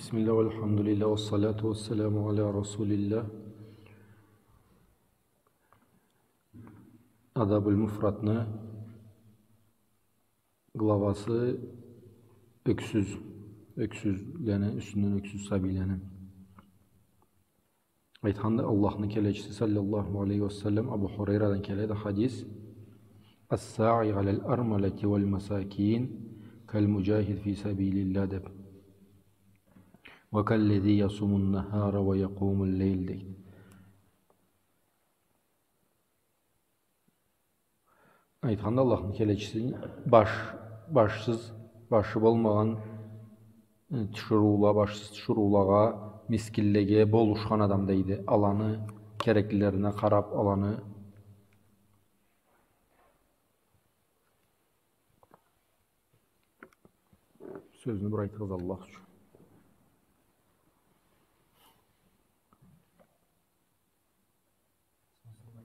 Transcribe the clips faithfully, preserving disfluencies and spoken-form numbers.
Бисмиллях, валхамдулиллях, вассаляту вассаляму аля расулиллях. Адабуль Муфрадны главасы ёксюз, ёксюзлени юсюнден, ёксюз сабийлени. Айтханды Аллахны келечиси саллаллаху алейхи ва саллам, Абу Хурайрадан келеди хадис: «Ас-саи аляль армалати валь масакин каль муджахид фи сабилиллях», — деп. «Ва каллази ясумун нахара ва якъумуль лейль», — дейди. Айтханды Аллахны келечиси, баш, башсыз, башы болмагъан, э, тиширыула, башсыз тиширыулагъа, мискинлеге болушхан адам, дейди. Аланы кереклилерине къарап, аланы... Сёзню бир айтыгъыз, Аллах ючюн.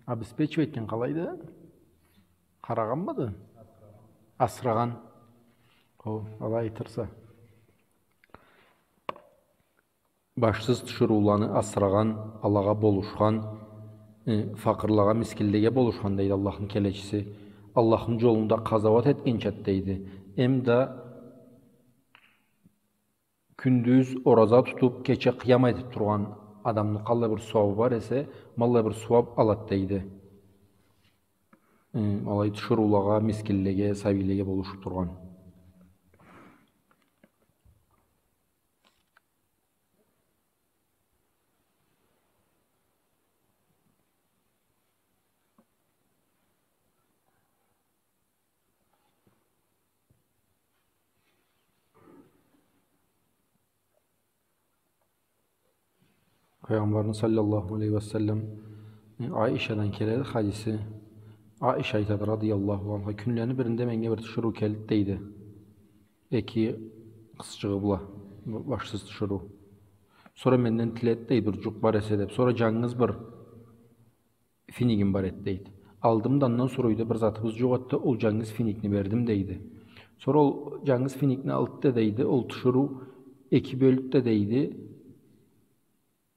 Обеспечивать этген къалайды? Къарагъанмыды? Асырагъан. О, алай айтырса. Башсыз тиширыуланы асырагъан, алагъа болушхан, э, факъырлагъа, мискинлеге болушхан, дейди Аллахны келечиси. Аллахны джолунда къазауат этгенчады, дейди. Эм да кюндюз ораза тутуп, кече къыям этип тургъан адамны къаллай бир сууабы бар эсе, ма аллай бир сууаб алад, дейди. Э, алай тиширыулагъа, мискинлеге, сабийлеге болушуп тургъан. Пайгъамбарны саллаллаху алейхи ва саллам, э, Аишадан келеди хадиси. Аиша айтады, радияллаху анха: «Кюнлени биринде меннге бир тиширыу келди, — дейди. — Эки къызчыгъы бла, б-, башсыз тиширыу. Сора менден тиледи, — дейди, — бир джукъ бар эсе деп. Сора джангыз бир финигим бар эди, — дейди. — Алдым да, андан сора юйде бир затыбыз джокъ эди да, ол джангыз финикни бердим», — дейди. Сора ол джангыз финикни алды да, дейди, ол тиширыу эки бёлдю да, дейди,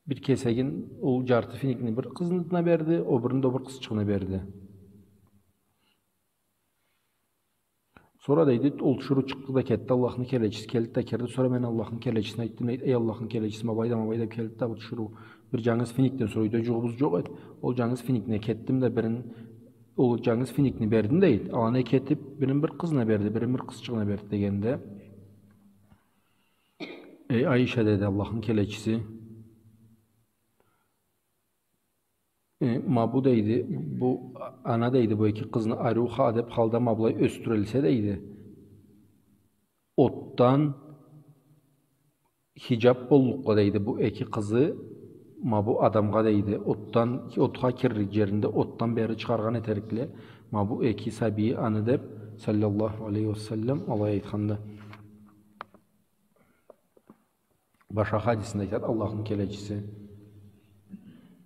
бир кесегин, ол джарты финикни бир къызына берди, ол бирин да ол бир къызчыгъына берди. Сора, дейди, ол тиширыу чыкъды да кетди, Аллахны келечиси келди да кирди. Сора мен Аллахны келечисине айтдым, дейди: «Эй, Аллахны келечиси, ма былайда, ма былайда келди да бу тиширыу. Бир джангыз финикден сора юйде джугъубуз джокъ эди. Ол джангыз финикни кетдим да бирин, ол джангыз финикни бердим, — дейди. — Аланы кетип, бирин бир къызына берди, бирин бир къызчыгъына берди», — дегенде, «Эй, Аиша, — деди Аллахны келечиси, — э, ма бу, — дейди, — бу ана, — дейди, — бу эки къызны ариу ха-, адеп халда ма былай ёсдюрюлсе, — дейди, — отдан хиджаб боллукъла, — дейди, — бу эки къызы ма бу адамгъа, — дейди, — отдан, отха кирир джеринде отдан бери чыгъаргъан этерикле ма бу эки сабийи аны», — деп, саллаллаху алейхи ва саллам, алай айтханды. Башха хадисинде айтады Аллахны келечиси: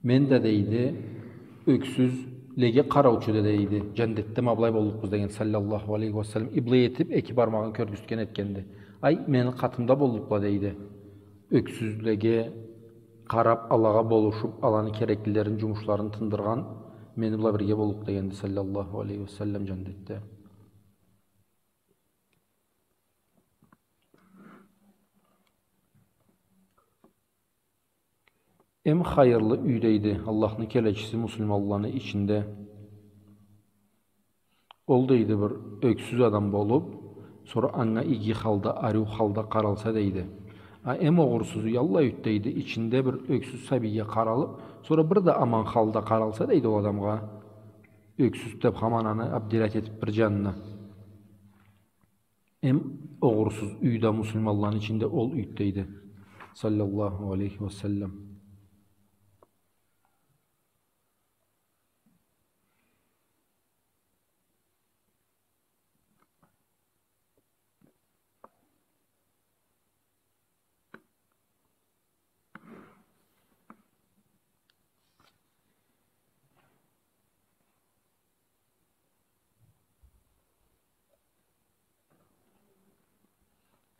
«Мен да, — дейди, — ёксюзлеге къараучу да, — дейди, — джандетде ма былай боллукъбуз», — деген, саллаллаху алейхи ва саллам. И былай этип, эки бармагъын кёргюзтген этгенди. «Ай, мени къатымда боллукъла, — дейди, — ёксюзлеге къарап, алагъа болушуп, аланы кереклилерин, джумушларын тындыргъан, мени бла бирге боллукъ», — дегенди, саллаллаху алейхи ва саллам, джандетде. Эм хайырлы юй, дейди Аллахны келечиси, муслиманланы ичинде, ол, дейди, бир ёксюз адам болуп, сора анга иги халда, ариу халда къаралса, дейди. А эм огъурсузу аллай юйдю, дейди, ичинде бир ёксюз сабийге къаралып, сора бир да аман халда къаралса, дейди, ол адамгъа, ёксюз деп хаман аны обделять этип бир джанына. Эм огъурсуз юй да муслиманланы ичинде ол юйдю, дейди, саллаллаху алейхи ва саллам.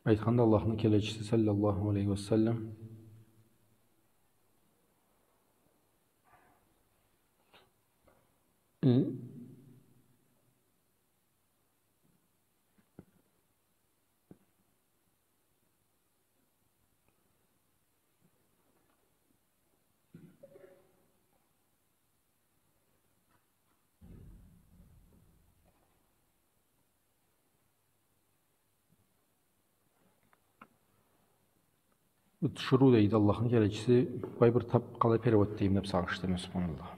Айтханды Аллахны келечиси, саллаллаху алейхи ва саллам, э, Бу тиширыу, дейди, Аллахны келечиси, былай бир тап къалай перевод этейим деп сагъыш этеме, субханаллах.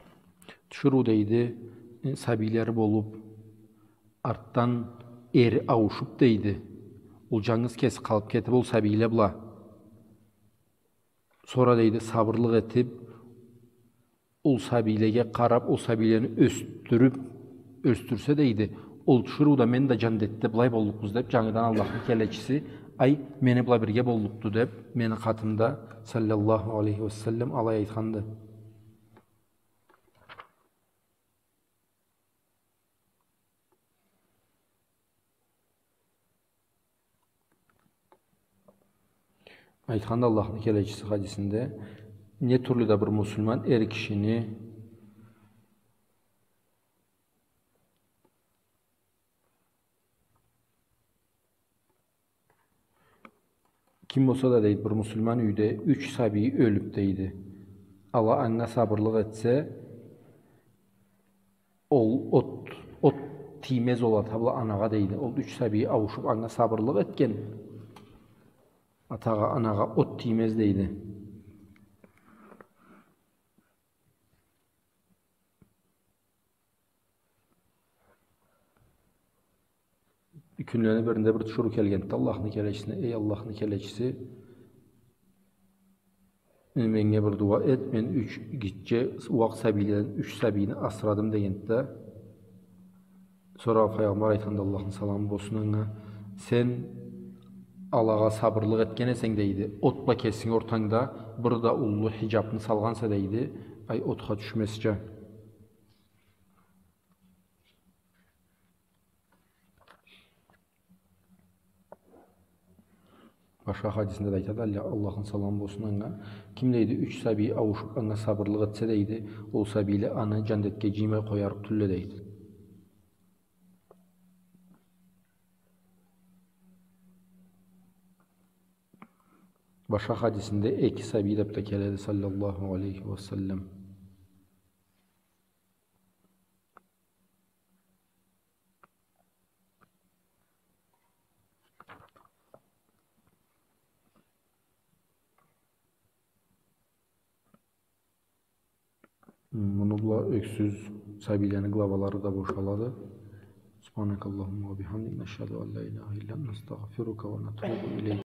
Тиширыу, дейди, э, сабийлери болуп, артдан эри ауушуп, дейди, ол джангыз кеси къалып кетип, ол сабийле бла. Сора, дейди, сабырлыкъ этип, ол сабийлеге къарап, ол сабийлени ёсдюрюп, ёсдюрсе, дейди, ол тиширыуда мен да джандетде былай боллукъбуз деп, джангыдан Аллахны келечиси, ай, мени бла бирге боллукъду деп, мени къатымда, саллаллаху алейхи ва саллам, алай айтханды. Айтханды Аллахны келечиси хадисинде, не тюрлю да бир муслиман эр кишини Ким болса да, дейди, бир муслиман юйде юч сабийи ёлюп, дейди, ала анга сабырлыкъ этсе, ол от, от тиймез ол ата бла анагъа, дейди. Ол юч сабийи ауушуп, анга сабырлыкъ этген атагъа, анагъа от тиймез, дейди. Кюнлени биринде бир тиширыу келгенди Аллахны келечисине: «Эй Аллахны келечиси, меннге бир дуа эт, мен юч гитче, уакъ сабийледен юч сабийни асырадым», — дегенди да. Сора Пайгъамбар айтханды, Аллахны саламы болсун анга: «Сен алагъа сабырлыкъ этген эсенг, — дейди, — от бла кесинги ортангда бир да уллу хиджабны салгъанса, — дейди, — ай, отха тюшмезча». Башха хадисинде да айтады, Алла-, Аллахны саламы болсун анга: «Ким, — дейди, — юч сабийи ауушуп, анга сабырлыкъ этсе, — дейди, — ол сабийле аны джандетге джыймай къоярыкъ тюлле», — дейди. Башха хадисинде эки сабий деп да келеди, саллаллаху алейхи ва саллам. Муну бла ёксюз сабийлени главалары да бошалады. سبحانك اللهم وبحمدك، نشهد أن لا إله إلا أنت، نستغفرك ونتوب إليك.